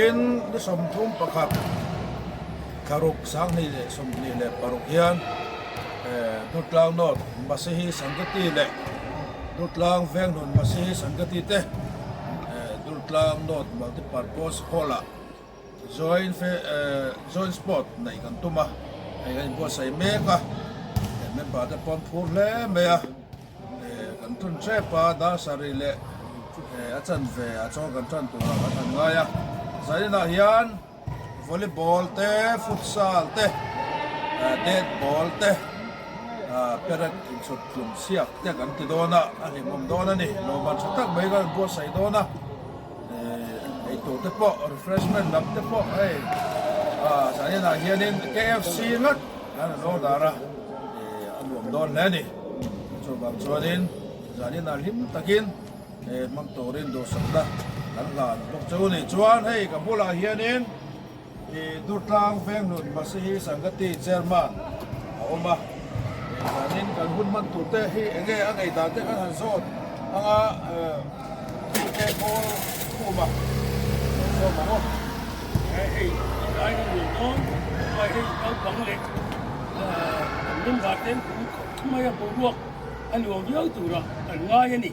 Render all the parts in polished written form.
Vawiin ni 31 thlaruk 2026 hian Durtlang North Masihi Sangati leh Durtlang Venghnun Masihi Sangati te Durtlang North Multipurpose Hall-ah Joint Joint Sport neih kan tum a, hei kan inbuatsaih mek a, member te pawh an phur hle mai a, kan ṭun ṭep a, dar sarih leh a chanve ah chuan kan ṭan turah kan han ngai a, zaninah hian volleyball te, futsal te, dead ball te, perek inchhut tlum chhiak te kan ti dawn a, a hlimawm dawn a ni, lawmman ṭha tak mai kan inbuatsaih dawn a. Eitur te pawh refreshment lam te pawh hei ah zanin ah hianin KFC ngat an rawn order a a nuam dawn hle a ni chuvang chuanin zanin ah hlim takin hmang turin duhsakna kan hlan bawk chu a ni chuan hei ka bulah hianin I Durtlang Venghnun Masihi Sangati Chairman a awm a, zanin kan hun hman tur te hi enge a ngei dan te kan han zawt anga thute kawl khum a lo zawm ang aw. Hei lai kan nuam dawn, chuai hei naupang leh kan member te an pum khawp mai a, boruak a nuam viau tura kan ngai a ni.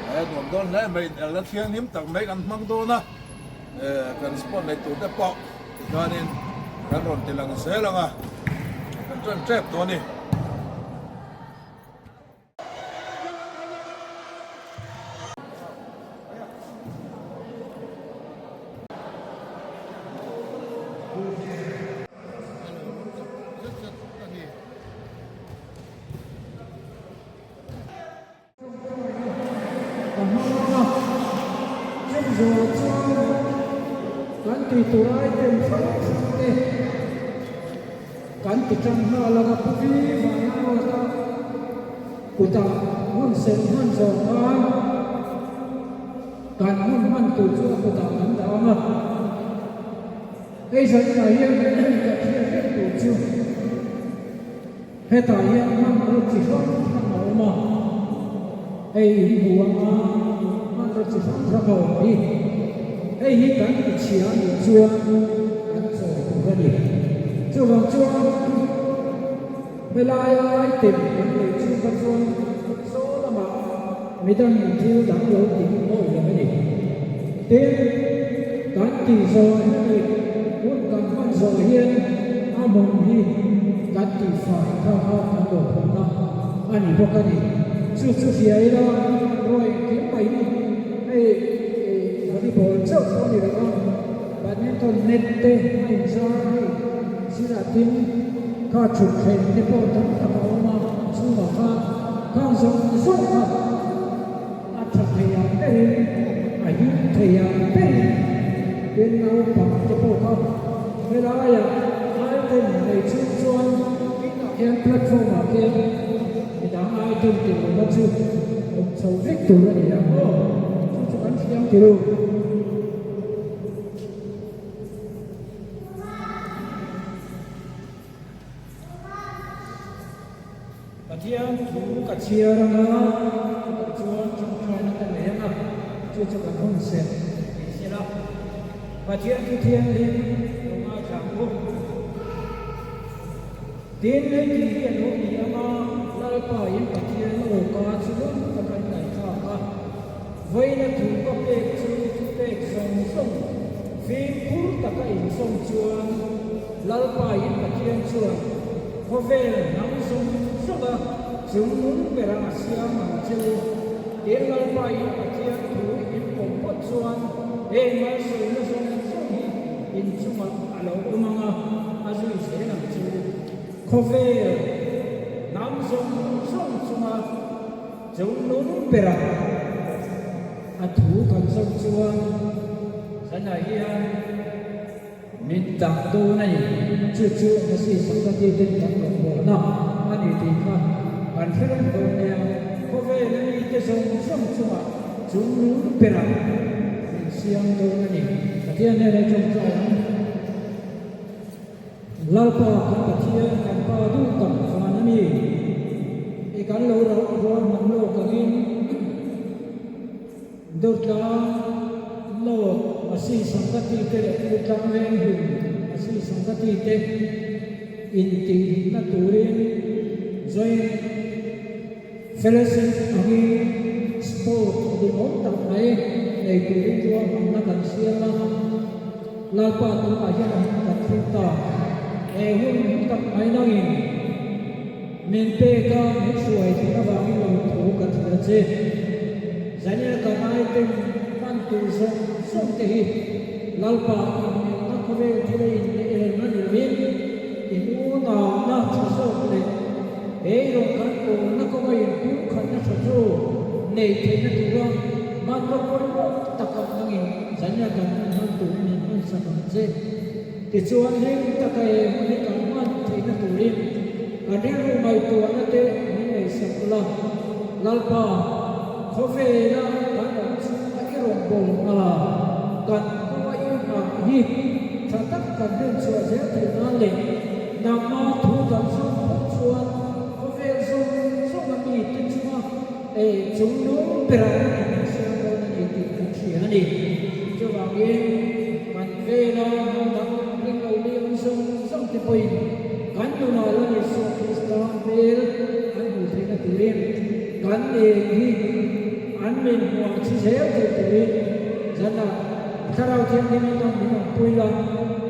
He nuam dawn hle mai, la thianghlim tak mai kan hmang dawn a, kan sport nei tur te pawh tikhanin kan rawn ti lang zel ang a, kan ṭan ṭep tawh a ni. Ka hmang a, chumi zawhah chuan kan tih tur item hrang hrang te kan ti tan nghal a, ka pu vi vana ruata kutah hun serh hman zawh khan kan hun hman tur chu a kutah kan dah ang a, hei zaninah hian kan hriat reng tur chu. Hetah hian hmanraw chi hrang hrang a awm a, hei in hmu anga hmanraw chi hrang hrang a awm hi. Hei hi kan ti chhia a nih chuan kan chawi tur a ni. Chuvang chuan helaia item kan neih chhung kha chuan saw lamah midang in thil dang lo tih awih lo a ni. Tin, kan tih zawh hemi hun kan hman zawh hian a mawng hi kan tihfai kha kha kan lo phawrhna a ni bawk a ni. Chu chu hria ila ruai engkim mai hi hei volleyball chauh pawh a ni lo a, badminton net te a inzar hei sirah tin kha thutthleng te pawh tam tak a awm a, chhungah khan khang zawng zawng kha. A tha thei ang berin, a him thei ang berin tin naupang te pawh kha helaiah item nei chhung chuan inah khian platform ah khian midang item tih lohna chu awm chho vek tur a ni ang aw, chu chu kan hriam tir u. Pathian thu ka chhiar anga chutah chuan ṭawngṭaina ka nei anga chu chu kan hun serh tih se la, Pathian thu thianghlim lo ngaithla ang u. Tin, hei tih hi a lo ni anga Lalpa in Pathian awka chu lawm tak an ngaihthlak a, vawiina thu ka pek chu thupek zawng zawng fimkhur taka inzawm chuan Lalpa in Pathian chuan khawvel hnam zawng zawnga chung nung bera a siam ang che u. Tin, Lalpa in Pathian thu in pawm phawt chuan heng malsawmna zawng zawng hi in chungah a lo awm ang a, a zui zel ang che u. Khawvel hnam zawng zawng chunga chung nung bera a thu kan zawm chuan zanah hian, Min dah dawn a ni. Chu chu Masi Sangati ten kan rawngbawlna a ni tih kha kan hre reng dawn nia. Khawvel a mite zawng zawng chungah chung lung berah min siam dawn a ni. Pathian hnenah i tawngtai ang. Lalpa kan Pathian kan Pa duh tak van a ni. I kan lo rauh rual hman lawk angin Durtlang lawk. Masi Sangati te leh Durtlang Venghlun Masi Sangati te intihhlimna turin Joint Fellowship angin sport duhawm tak mai nei turin ruahmanna kan siam a, Lalpa tunah hian a hun kan thleng ta. He hun hlu tak mai nangin min pek a, min hruai theih avangin lo thu ka thlir a che. Zania kan item hman tur zawng zawng te hi Lalpa inmelna khawvel thil a inelna ni lovin in unauna tha zawk leh he rawng kan pawlna kawnga inpumkhatna tha chu neih theihna tura hmanraw pawimawh tak ang nangin Zania kan hun hman turin min hmansak ang che. Tichuan hlim taka he hun hi kan hman theihna turin kan rilru ngaihtuahna te min ngaihsak la. Lalpa, khawvela kan awm chhunga i rawn bawl hna, kan kawnga i nghah hi tha tak kan rinchhuah zel theih nan leh nangma thu kan zawm phawt chuan khawvel zawng zawnga mite chunga chung nung berah kan insiam dawn a ni tih kan hria a ni. Chuvangin kan vela hnam dang ring lo mi awm zawng zawng te pawhin kan nunah Lal Isua Krista hmel an hmuh theihna turin kan eng hi an min hmuah chi zel thei turin zanah Thlarau Thianghlimin nang min awmpui la,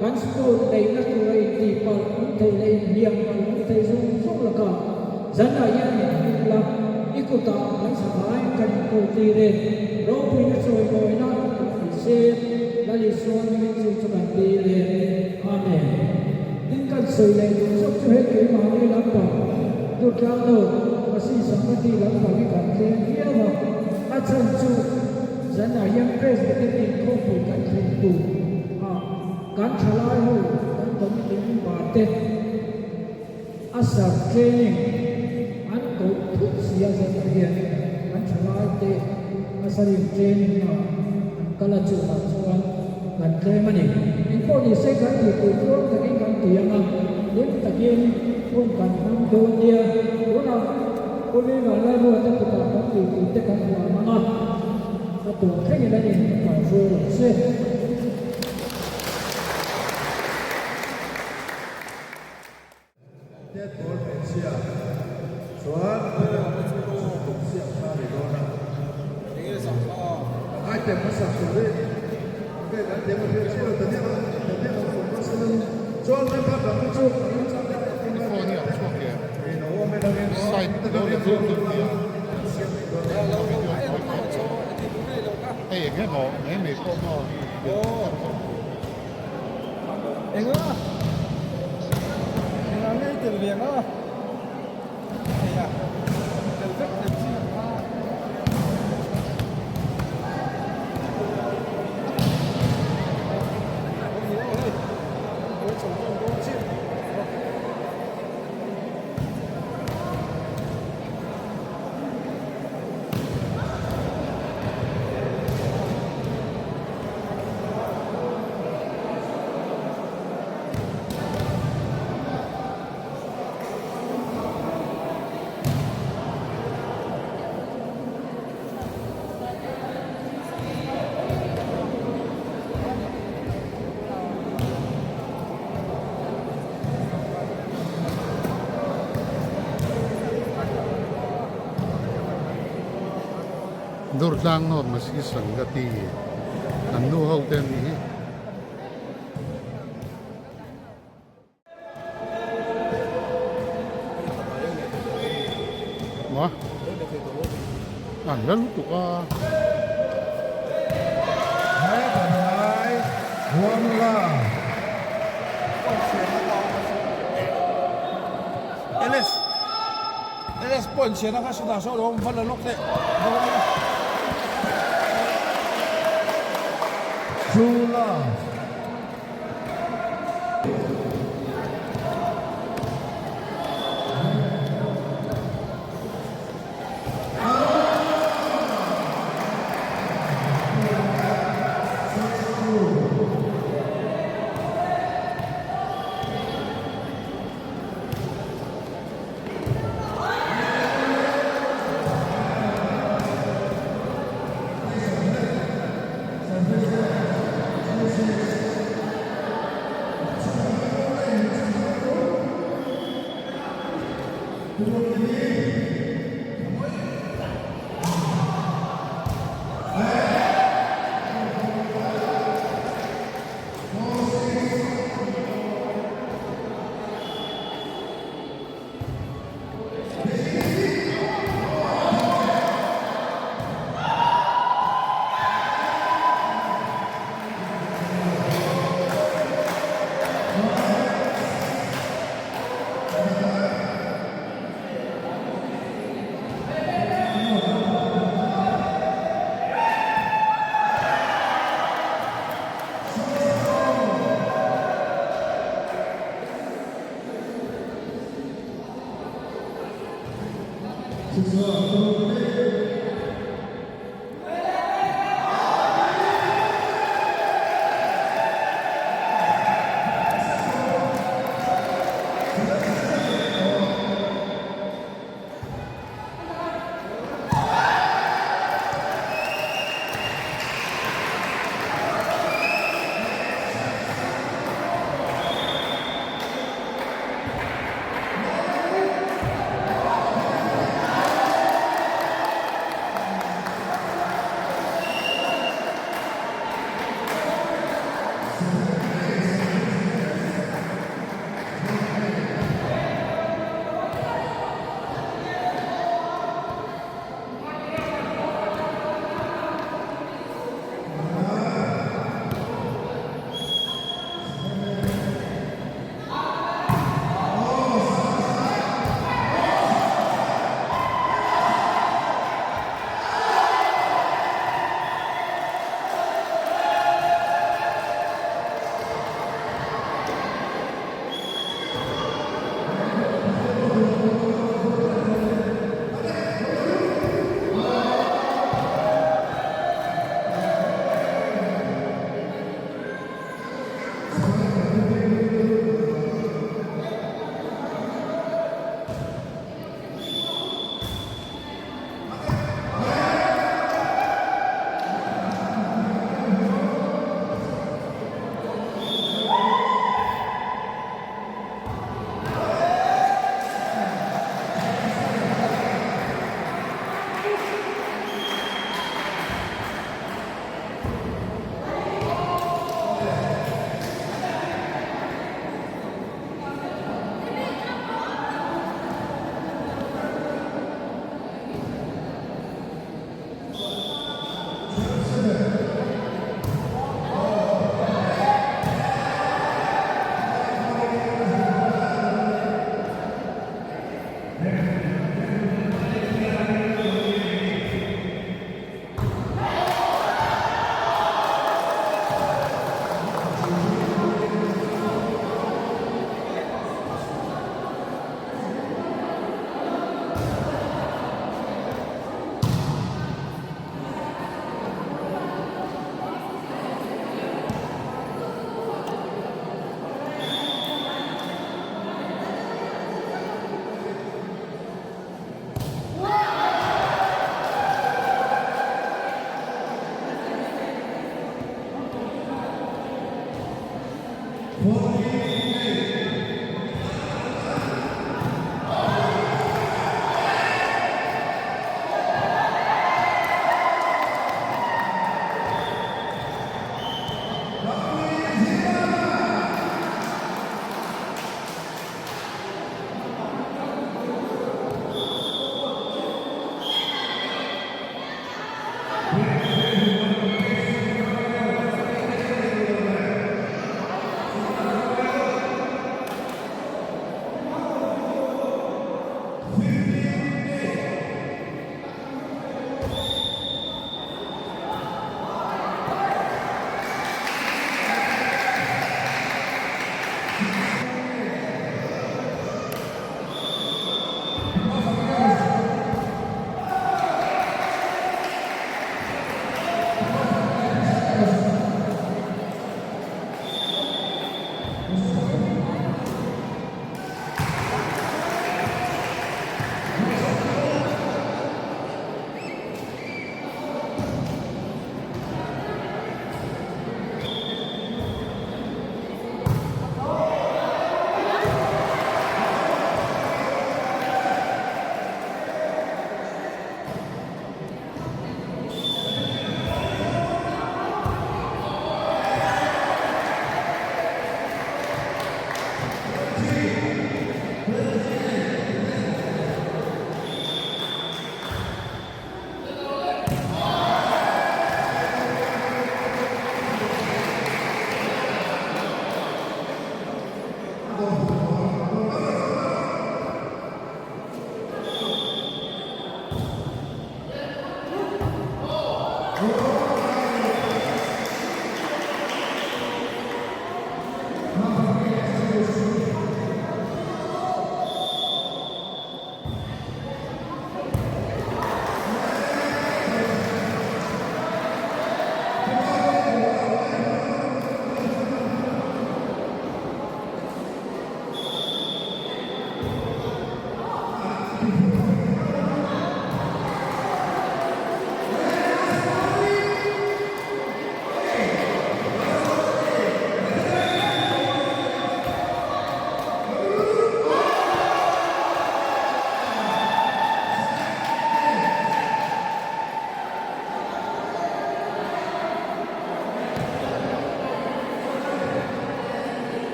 kan sport neihna tura intihpalh awm thei leh inhliam palh awm thei zawng zawng lakah Zanah hian min hmuh la, i kutah kan zavai kan inkawl tir e, ropuina chawimawina kan ti se, Lal Isua hmingin chu chu kan dil e. Amen. Tin kan sawi leh duh zawk chu hei keimahni lampang Durtlang North Masi Sangati lampang hi kan tlem viau a, a chhan chu zanah hian Presbyterian inkhawmpui kan thlen tur a kan thalai ho kan committee member te, A sar training an koh thut si a zat ah hian an thalai te a sarin training na an kal a chungah chuan kan tlem a ni. Engpawh ni se kan tih tur tluang takin kan ti ang a, hlim takin hun kan hmang dawn nia. Tunah Pu Vanlalruata kutah kan tih tur te kan huam ang a, a tawp thlengin an inkaihruai rawh se. Dead ball hmeichhia chuan tum siam kha a ni dawn a. Item hmasa turin ve kan thiam a hriat chiah lo Daniel Daniel ang awm dawn sela ni. Chuan member dang te chu Hei eng emaw mai mai pawh maw Enga? Enga nge i tel ve ang a? Heia, tel vek tel chi ang kha. Ni aw hei, an buai chho dawn dawn chiah. Durtlang North Masi Sangati an nu ho te an nih hi. Maw? An la lutuk a. True love.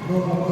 Thank